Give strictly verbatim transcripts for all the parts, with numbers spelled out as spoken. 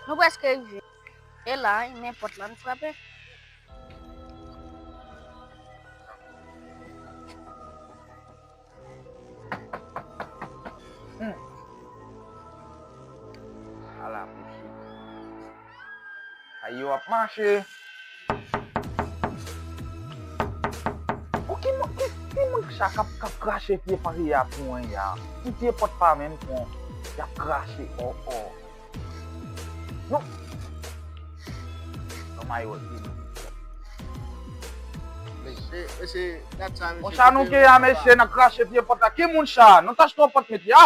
Nou prèske rive. E la, men pòt la, n frape. Hmm. Ala, mesye. Kay yo ap mache. Bon, ki moun, ki, ki moun sa k ap, k ap krache pye parye a pou mwen ya? Ki pye pòt pa menm pran? Y ap krache, oh, oh. Non. Nan mayo, mesye, mesye, dat sa, mesye. Konsa nou gen ya, mesye, n ap krache pye pòt la. Ki moun sa? Nou t achte yon pòt met ya.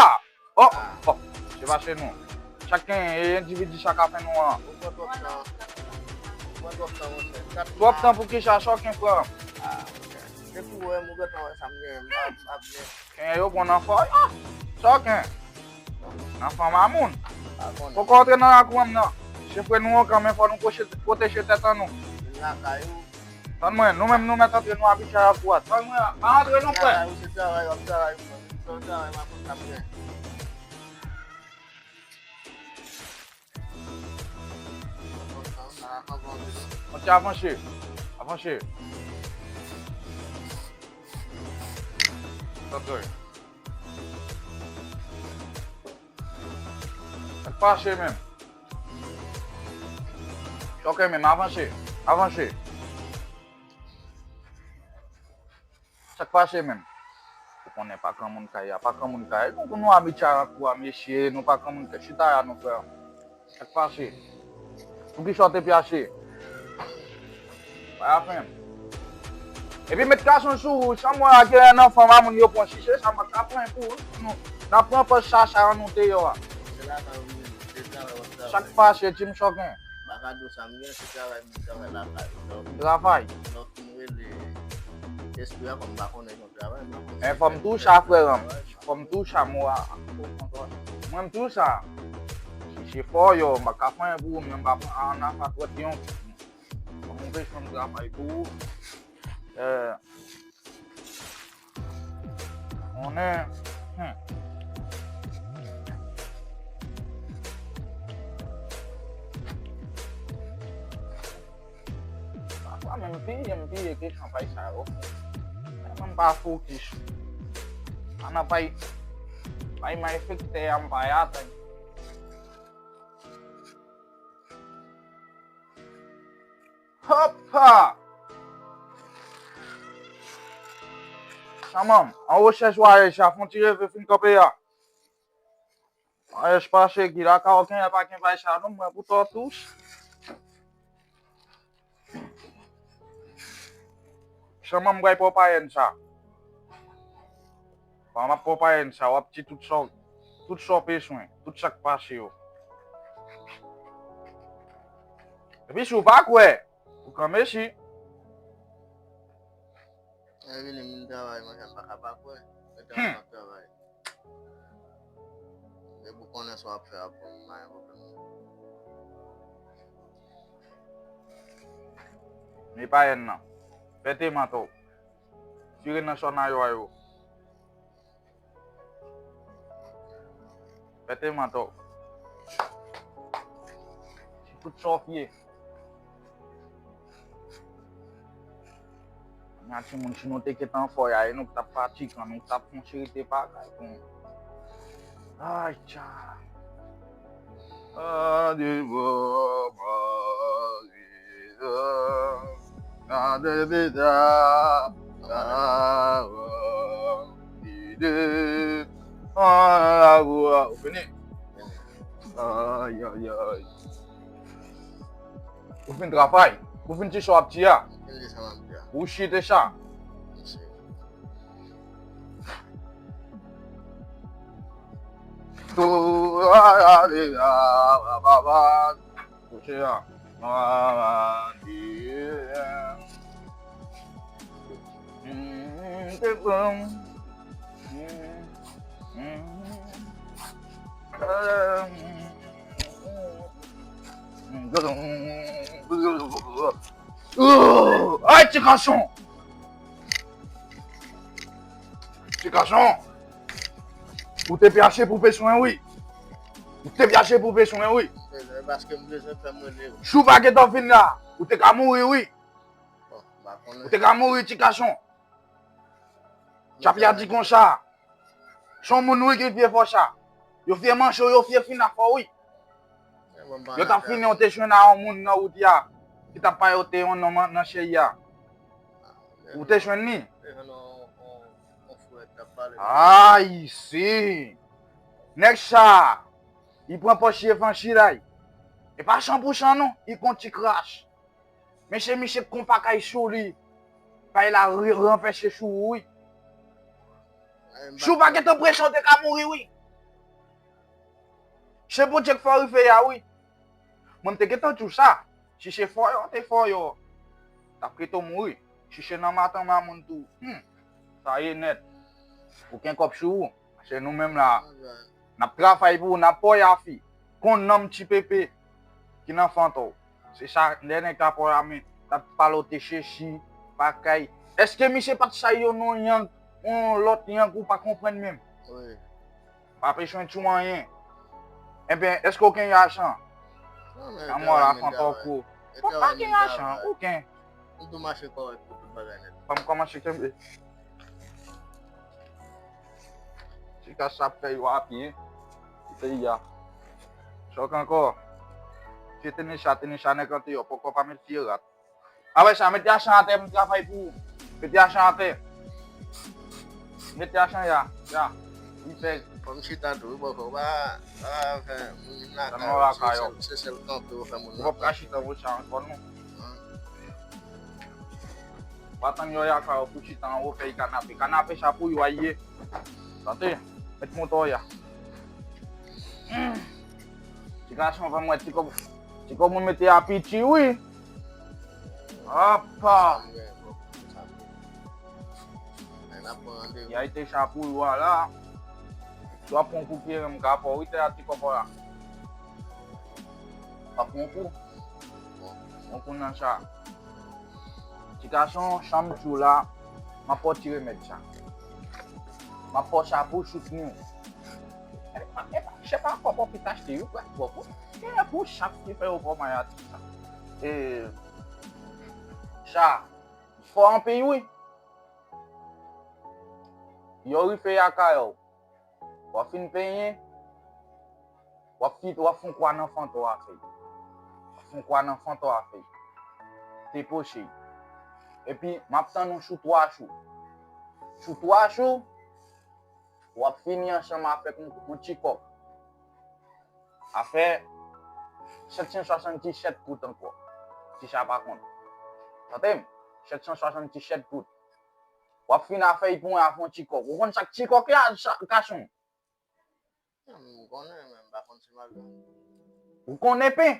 Oh, oh, se pa se nou. Chak gen endividi sa ka fè nou an. Ou pran twòp tan. Ou pran twòp tan, monchè. Twòp tan pou ki sa, sa w gen, frè m? Ah, ok. Se pou wè, mwen gentan wè sa m gen, m ap, m ap gen. Ken yo pran nan fò yo. Sa w gen? Nan fanm a moun. Poko antre nan lakou an m nan. Se frè nou an kanmenm, fò nou pwoche-, pwoteje tèt an nou. Vin lakay ou. Tann mwen, nou menm nou mèt antre, nou abitye a kou a. Tann mwen, pa antre non, frè. Travay ou se travay, w ap travay, ou fè w travay, m ap konn sa m gen. Konn sa, sa ap avanse. Konn sa avanse. Avanse. Tann mwen. Sa k pase menm? Chòke menm, avanse, avanse. Sa k pase menm? Ou konnen pa granmoun kay la, pa granmoun kay la. Nou, nou abitye a kou a, mesye, nou pa granmoun kay. Chita la, non, frè. Sa k pase? Poukisa w te pyache? Bay afen. Epi met kason sou ou, sa m wè a gen nan fanm a moun yo pran, si se sa, m pa ka pran pou nou. N ap pran pòz sa, sa an nou deyò a. Se lakay ou vini, se travay w ap travay. Sa k pase, Tim Chòken? M pa ka di w sa m gen, se travay m travay lakay ou. Travay? Donk, m rele espri a kòm m pa konnen jan w travay, m pa konnen. Men fò m tou sa, frè m. Fò m tou sa, mwen. Mwen m tou sa. Si se fò yo, m pa ka fè anyen pou ou, men m pa pran anafè twòp yon. Fò m ouvè chanm travay pou ou. Eh, konnen, hmm. Pafwa menm piye, m piye kesyon pay sa yo. Men mwen m pa fokis. Ann pay, pay malfektè a, m pa atann. Hopa! Chanmanm, an rechèch wayaj sa, fè yon ti leve fin kanpe a. Wayaj pase, ki lakay ou gen, pa gen bay sa, non, mwen pou tò tous. Chanmanm, m pral pran payèn sa. Pandan m ap pran payèn sa, w ap di tout sa w, tout sa w bezwen, tout sa k pase yo. Epi si w pa kwè, ou kanpe si. Evelyn vin travay, monchè, m pa ka pa kwè. Mwen travay, m ap travay. Depi w konnen sa w ap fè a bon, pa gen pwoblèm. Men payèn nan. Pete mantò. Tire nan sòn a yo a yo. Pete mantò. Se tout sa w fye. Nya timoun, si nou te gentan fò ya, e nou t ap pati kan nou t ap fon seri de bagay pou nou. Ay, tcha. Ade bò, mari, ade bida, ade bida, ade bida. Ou fini? Ay, ay, ay. Ou fin travay? Ou fin ti sa w ap ti a? Ou chite sa? Ay, ti gason! Ti gason! Ou te pyache pou bezwen, wi. Ou te vyaje pou bezwen, wi. Bezwen, paske m bezwen fè m rele, wi. Jou pa gentan vin la, ou te ka mouri, wi. Bon, m pa konnen. Ou te ka mouri, ti gason. Tchap ya di konsa. Se yon moun, wi, ki vye fò sa. Yo vye manje w, yo vye fin afè w, wi. Yo t ap fini, yo te jwenn a yon moun nan wout ya, ki t ap payote yon nonm nan cheri a. Ou te jwenn li? Ay, si. Nèg sa, li pran pòch li evanjil ay. E pa san pou san non, li gon ti kras. Mesye, misye gon pakay sou li. Pay la ranvèse sou ou, wi. Si w pa gentan prese, w te ka mouri, wi. Se Bondye k fè w rive ya, wi. Mwen, m te gentan di w sa. Si se fò yo, te fò yo, t ap kite w mouri. Si se nan maton mamoun tou, hmm, sa ye nèt. Ou gen kòb sou ou. Paske nou menm la, n ap travay pou ou, n ap pòy afi. Kon nanm ti pepe ki nan fantò. Se sa, lè nèg ta pòy a men, t ap palote chesi, pakay. Èske misye pa t chay yo non yang, yon lòt yang ou pa konprann menm? Wi. Pa bezwen tchou anyen. Ebyen, èske w gen lajan? Nan mò la fantò kou. Ou pa gen lajan, ou gen. M tou mache kòrèk pou tout bagay nèt. Ban m kòmanse kenbe. Ti kach sa ap fè yo a pye. Peyi a. Chòk ankò. Fye tenis sa, tenis sa nèg anteyò, poko pa met fye rat. Apre sa, mete lajan atè, m travay pou ou. Mete lajan atè. Mete lajan ya, ya. Li fè. Fò m chita tou, wi, bòkò. Pa, pa fè moun vin lakay ou, se sèl, se sèl kanpe ou fè moun lakay. Ou p ap ka chita pou sa ankò, non. Pa tann yo ya fè yo pou chita anwo fèy kanape. Kanape sa pou yo a ye. Tande, met moto a. Hmm. Ti gason, fè m wè ti kòb, ti kòb mwen mete a piti, wi. Apa. Ya ite sa pou yo a la. Si w ap pran kou pye, m ka fè w wi tè a ti kòb la. W ap pran kou. Pran kou nan sa. Ti gason, jan m di w la, m ap ba w ti remèd sa. M ap ba w sa pou w soutni w. E pa, e pa, se pa kòb w ap achte, yo pral ba w pou. Se pou sa ki fè yo ba w maladi sa. E, sa, fò anpil, wi. Yo rive a kay ou. W ap fin penyen, w ap fin, w ap fon kwa nan fantò a fèy. W ap fon kwa nan fantò a fèy. Te poche. Epi, m ap tann ou sou twa jou. Sou twa jou, w ap fini ansanm avèk yon, yon ti kòb. Afè sèt san swasanndisèt goud ankò. Si sa pa kont. Tande m, sèt san swasanndisèt goud. W ap fin afè y pou mwen avè yon ti kòb. Ou konn sa k ti kòb la, gason? M konnen, men m pa konn si m ap jwenn. Ou konnen pen?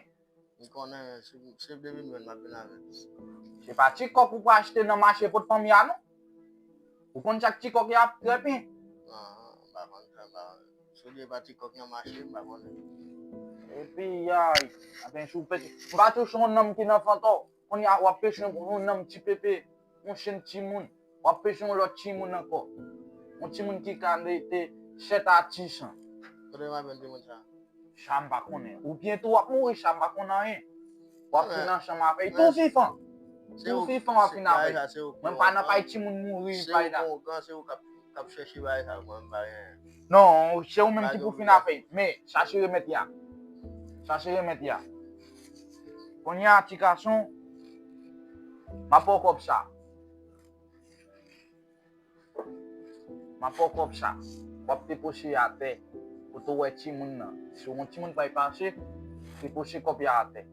M konnen, si, si depi m jwenn, m ap vin avè l. Se pa ti kòk ou pral achte nan mache pot fanmi a, non. Ou konn sa k ti kòk y ap trè pen? Non, m pa konn sa, m pa konn. Si w di e pa ti kòk nan mache, m pa konnen. Epi, yay, apen si w pete. M pa tou se yon nonm ki nan fantò. Kounye a, w ap pete yon, yon nonm ti pepe. Yon chenn timoun. W ap pete yon lòt timoun ankò. Yon timoun ki ka rete sèt a dis an. Kote w ap jwenn timoun sa? Sa m pa konnen. Oubyen tou w ap mouri, sa m pa konn anyen. W ap fin ansanm avè l. Tou vivan. Tou vivan w ap fin avè l. Mwen m pa nan pay timoun mouri, pay la. Se ou k ap, k ap chèche bagay sa, mwen m pa gen. Non, se ou menm ki pou fin avè l. Men, sa se remèd la. Sa se remèd la. Kounye a, ti gason, m ap ba w kòb sa. M ap ba w kòb sa. W ap depoze atè. Kote w wè timoun nan. Si yon timoun pral pase, depoze kòb la atè.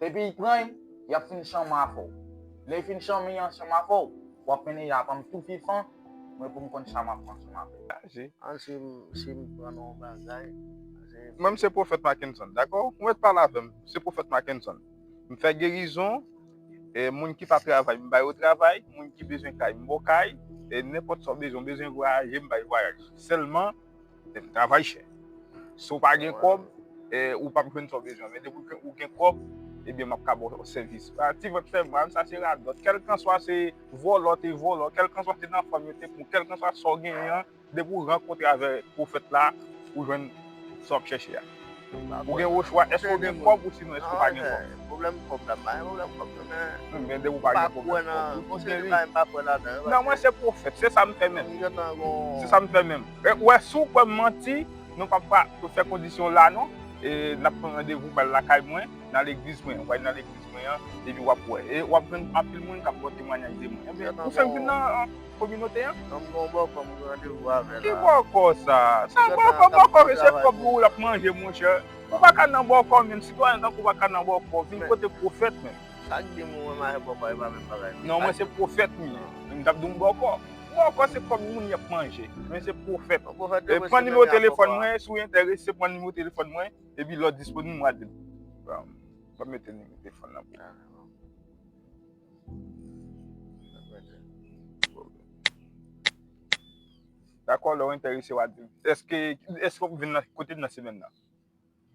Depi l pran l, y ap fin sanm avè w. Lè y fin sanm ansanm avè w, w ap mennen y ap pran m tou vivan, mwen pou m konn sa m ap pran ansanm avè w. An si m, si m pran yon bagay. Mwen, m se Pwofèt Mackenson, dakò? Ou mèt pale avè m. Se Pwofèt Mackenson. M fè gerizon, e, moun ki pa travay, m ba yo travay, moun ki bezwen kay, m ba yo kay, e nenpòt sa w bezwen, w bezwen vwayaje, m bay vwayaj. Sèlman, e, m travay chè. Si w pa gen kòb, e, ou p ap jwenn sa w bezwen. Men depi w gen, ou gen kòb, ebyen, m ap ka ba w sèvis. Pa ti vant fè mal, sa se radòt. Kèlkanswa se vòlò te vòlò, kèlkanswa se nan fanm yo te pran, kèlkanswa sa w genyen an, depi w rankontre avè pwofèt la, ou jwenn Sa w ap chèche a. Ou gen o chwa, èske w gen kòb ou sinon èske w pa gen kòb? Pwoblèm kòb la, m pa gen pwoblèm kòb non, men. Men depi w pa gen pwoblèm kòb, ou tou gen li. Non, mwen se pwofèt, se sa m fè menm. Se sa m fè menm. Ou wè, si w kwè m manti, nou p ap pa fè kondisyon la non. E n ap pran randevou, pral lakay mwen, nan legliz mwen. Ou pral nan legliz mwen an, epi w ap wè. E w ap jwenn anpil moun k ap ba w temwayaj de mwen. Ebyen, ou fèk vin nan kominote an? Non, m gen yon bòkò m gen randevou avè l la. Ki bòkò sa? Sa bòkò, bòkò, se kòb ou l ap manje, monchè. Ou pa ka nan bòkò menm, sitwayen tankou w pa ka nan bòkò. Vin kote pwofèt menm. Sa k di m ou menm avèk bòkò, e pa menm bagay. Non, mwen se pwofèt m ye. M t ap di w m bòkò. Bòkò se kòb moun y ap manje. Men se pwofèt. Pran nimewo telefòn mwen, si w enterese, pran nimewo telefòn mwen, epi lè w disponib, w a di m. M ap mete nimewo telefòn nan pou ou. Dakò, lè w enterese, w a di m. Èske, èske w ap vin nan, kote m nan semèn nan?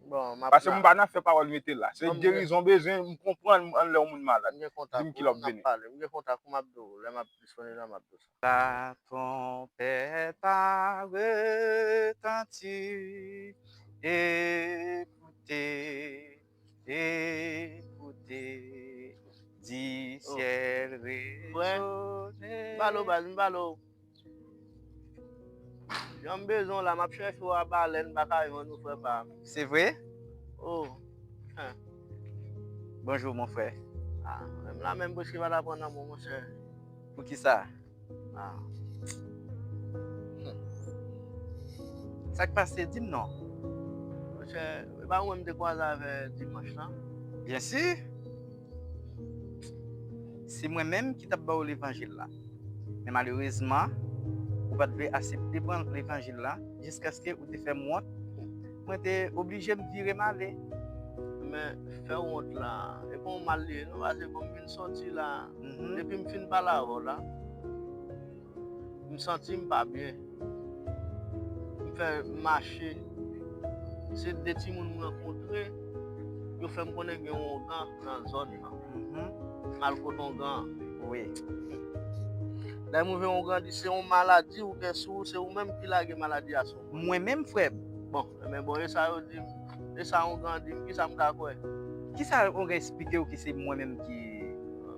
Bon, m ap la. Paske m pa nan fè pawòl mete la. Se gerizon m bezwen, m konprann anlè yon moun malad. Di m ki lè w ap vini. M gen kontak ou, m ap di w. Lè m ap disponib la, m ap di w sa. La twonpèt a retanti, ekoute, ekoute, di syèl rezone. M pale w baz, m pale w. Jan m bezwen w la, m ap chèche w a Balèn, m pa ka jwenn ou, frè pa m. Se vre? Oh. Bonjou, mon frè. Ah, menm la menm prèske pa t ap pran nan mwen, monchè. Poukisa? Ah. Hmm. Sa k pase? Di m non. Monchè, e pa ou menm m te kwaze avè dimanch lan? Byen si. Se mwen menm ki t ap ba w levanjil la. Men malerezman, ou pa t vle aksepte pran levanjil la, jiskaske ou te fè m wont. Mwen te oblije m vire m ale. Men fè w wont la, e pa yon mal li ye non, paske bon, m vin soti la, depi m fin pale avè w la, m santi m pa byen. M fè m mache. Se de timoun m rankontre, yo fè m konnen gen yon ongan nan zòn nan. M al kot ongan an. Wi. Dayè m rive ongan di se yon maladi ou gen sou ou, se ou menm ki lage maladi a sou mwen. Mwen menm, frè m. Bon, men bon, e sa yo di m, e sa ongan an di m, kisa m ka kwè? Kisa ongan eksplike w ki se mwen menm ki,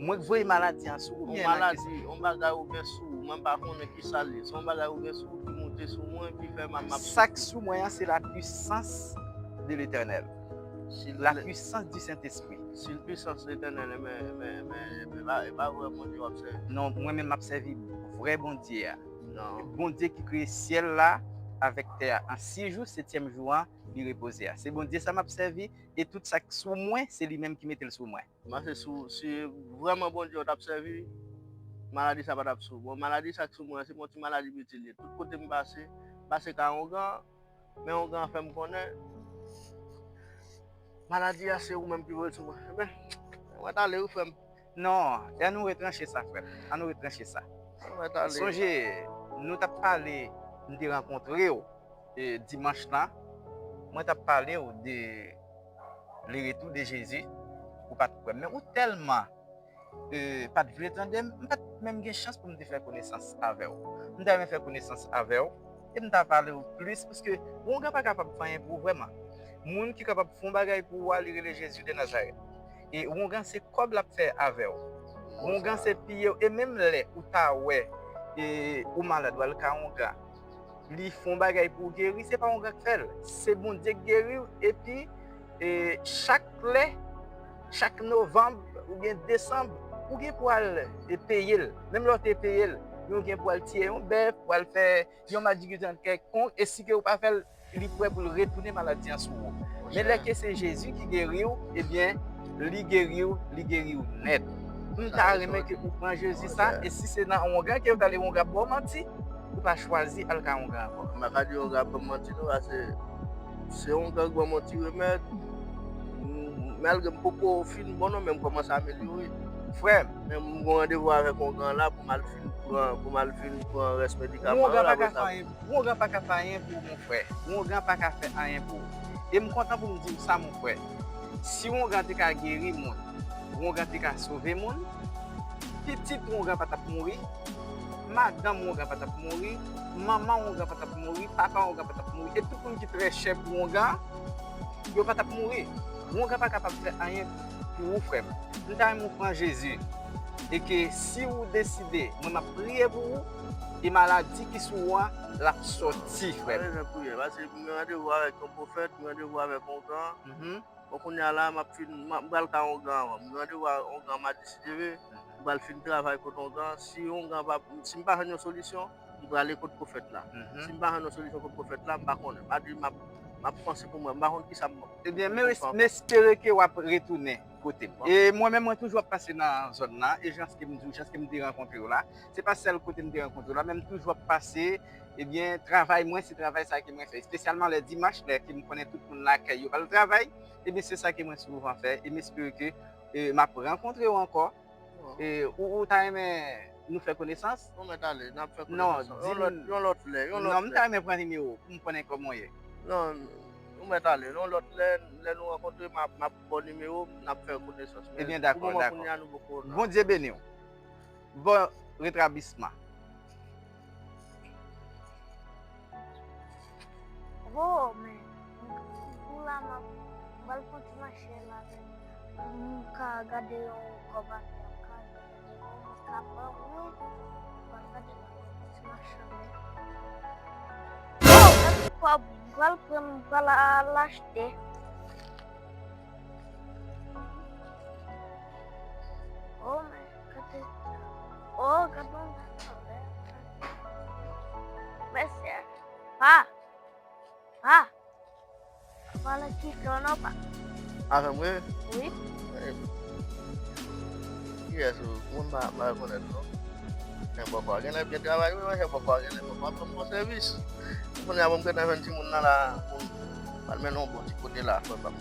mwen k voye maladi an sou ou oubyen maladi, yon bagay ou gen sou ou, mwen pa konnen kisa l ye. Se yon bagay ou gen sou ou ki monte sou mwen, ki fè m ap, m ap soufri. Sa k sou mwen an, se la puissance de l'Éternel. La puissance du Saint-Esprit. Si l puissance Letènèl, men, men, men, men, e pa, e pa vrè Bondye w ap sèvi. Non, mwen menm m ap sèvi vrè Bondye a. Non. Bondye ki kreye syèl la avèk tè a. An sis jou, setyèm jou an, li repoze a. Se Bondye sa m ap sèvi, e tout sa k sou mwen, se li menm ki mete l sou mwen. M panse si w, si vrèman Bondye w t ap sèvi, maladi sa pa t ap sou ou. Bon, maladi sa k sou mwen an, se yon ti maladi piti l ye. Tout kote m pase, m pase kay ongan, men ongan an fè m konnen maladi a se ou menm ki voye l sou mwen. Ebyen, mwen t ale wi, frè m. Non, e ann nou retranche sa, frè m. Ann nou retranche sa. Mwen t ale. Sonje, nou t ap pale, m te rankontre w e, dimanch lan, mwen t ap pale w de le retour de Jésus, ou pa t kwè m. Men ou tèlman, e, pa t vle tande m, m pa t menm gen chans pou m te fè konesans avè w. M ta renmen fè konesans avè w, e m ta pale w plis, paske wongan pa kapab fè anyen pou ou vrèman. Moun ki kapab fè yon bagay pou ou a, li rele Jezi de Nazarèt. E wongan se kòb l ap fè avè w. Wongan se piye w. E menm lè ou ta wè, e, ou malad, w al ka wongan, li fè yon bagay pou w geri, se pa wongan k fè l. Se Bondye k geri w. Epi, e, chak lè, chak novanm oubyen desanm, ou gen pou al, e, peye l. Menm lè w te peye l, men ou gen pou al tiye yon bèf, pou al fè yon madjigritan kèlkonk, e si ke ou pa fè l, li prè pou l retounen maladi an sou ou. Men lè ke se Jezi ki geri w, ebyen, li geri w, li geri w nèt. M ta renmen ke ou pran Jezi sa, e si se nan wongan ke yo t ale wongan ap ba w manti, ou pa chwazi al ka wongan ankò. M pa ka di wongan ap ban m manti non, paske se wongan k ban m yon ti remèd. M, malgre m poko fin bon non, men m kòmanse amelyore. Frè m, men m gen yon randevou avèk wongan la pou m al fin pran, pou m al fin pran rès medikaman an, apre sa. Wongan pa ka fè anyen pou ou, mon frè. Wongan pa ka fè anyen pou ou. E m kontan pou m di w sa, mon frè. Si wongan te ka geri moun, wongan te ka sove moun, pitit wongan pa t ap mouri, madanm Wongan pa t ap mouri, manman Wongan pa t ap mouri, papa Wongan pa t ap mouri, e tout moun ki trè chè pou Wongan, yo pa t ap mouri. Wongan pa kapab fè anyen pou ou, frè m. M ta renmen ou pran Jezi. E ke si ou deside, mwen m ap priye pou ou, e maladi ki sou ou an, l ap sòti, frè m. Mwen bezwen priye, paske m gen randevou avèk yon pwofèt, m gen randevou avèk Wongan. Mhm. Bon, kounye a la, m ap fin, m ap, m pral ka Wongan avan. M gen randevou a Wongan madi si Dye vle. M pral fin travay kot Wongan. Si Wongan pa, si m pa jwenn yon solisyon, m prale kot pwofèt la. Mhm. Si m pa jwenn yon solisyon kot pwofèt la, m pa konnen. M pa di m ap, m ap panse pou mwen. M pa konn kisa m, Ebyen, m, m espere ke w ap retounen kote m. Bon. E mwen menm, mwen toujou ap pase nan zòn nan. E jan ke m di w, jan ke m te rankontre w la, se pa sèl kote m te rankontre w la, men m toujou ap pase. Ebyen, travay mwen, se travay sa ke mwen fè. Espesyalman lè dimanch, lè ke m konnen tout moun lakay yo pral travay. Ebyen, se sa ke mwen souvan fè. E m espere ke, e, m ap rankontre w ankò. E, ou, ou ta renmen nou fè konesans? Ou mèt ale, n ap fè konesans. Non, yon lòt, yon lòt lè, yon lòt lè. Non, m ta renmen pran nimewo w pou m konnen kòman w ye. Non, ou mèt ale. Yon lòt lè, lè nou rankontre, m ap, m ap ba w nimewo, n ap fè konesans. Ebyen, dakò, dakò. Men pou moman kounye a, nou poko, non. Bondye beni w. Bon retablisman. Oh, men, pou la, m ap, m pral pran ti mache la, men, pou m ka gade yon kòb atè, m ka, m ka pran, wi, m pral gade yon ti mache, men. Oh, gade kòb, m pral pran, m pral al achte. Oh, men, gade, oh, gade yon bagay. Mèsi, pa. Pa. Pale ki ton non pa. Avè m, wi? Wi. Eh, kiyès ou? Moun pa, pa rekonèt, non. Men bòkò a genlè byen travay, wi, men bòkò a genlè, bòkò a ban m bon sèvis. Kounye a, bon, m gentan jwenn timoun nan la, pou m al mennen yon bon ti kote la, frè pa m.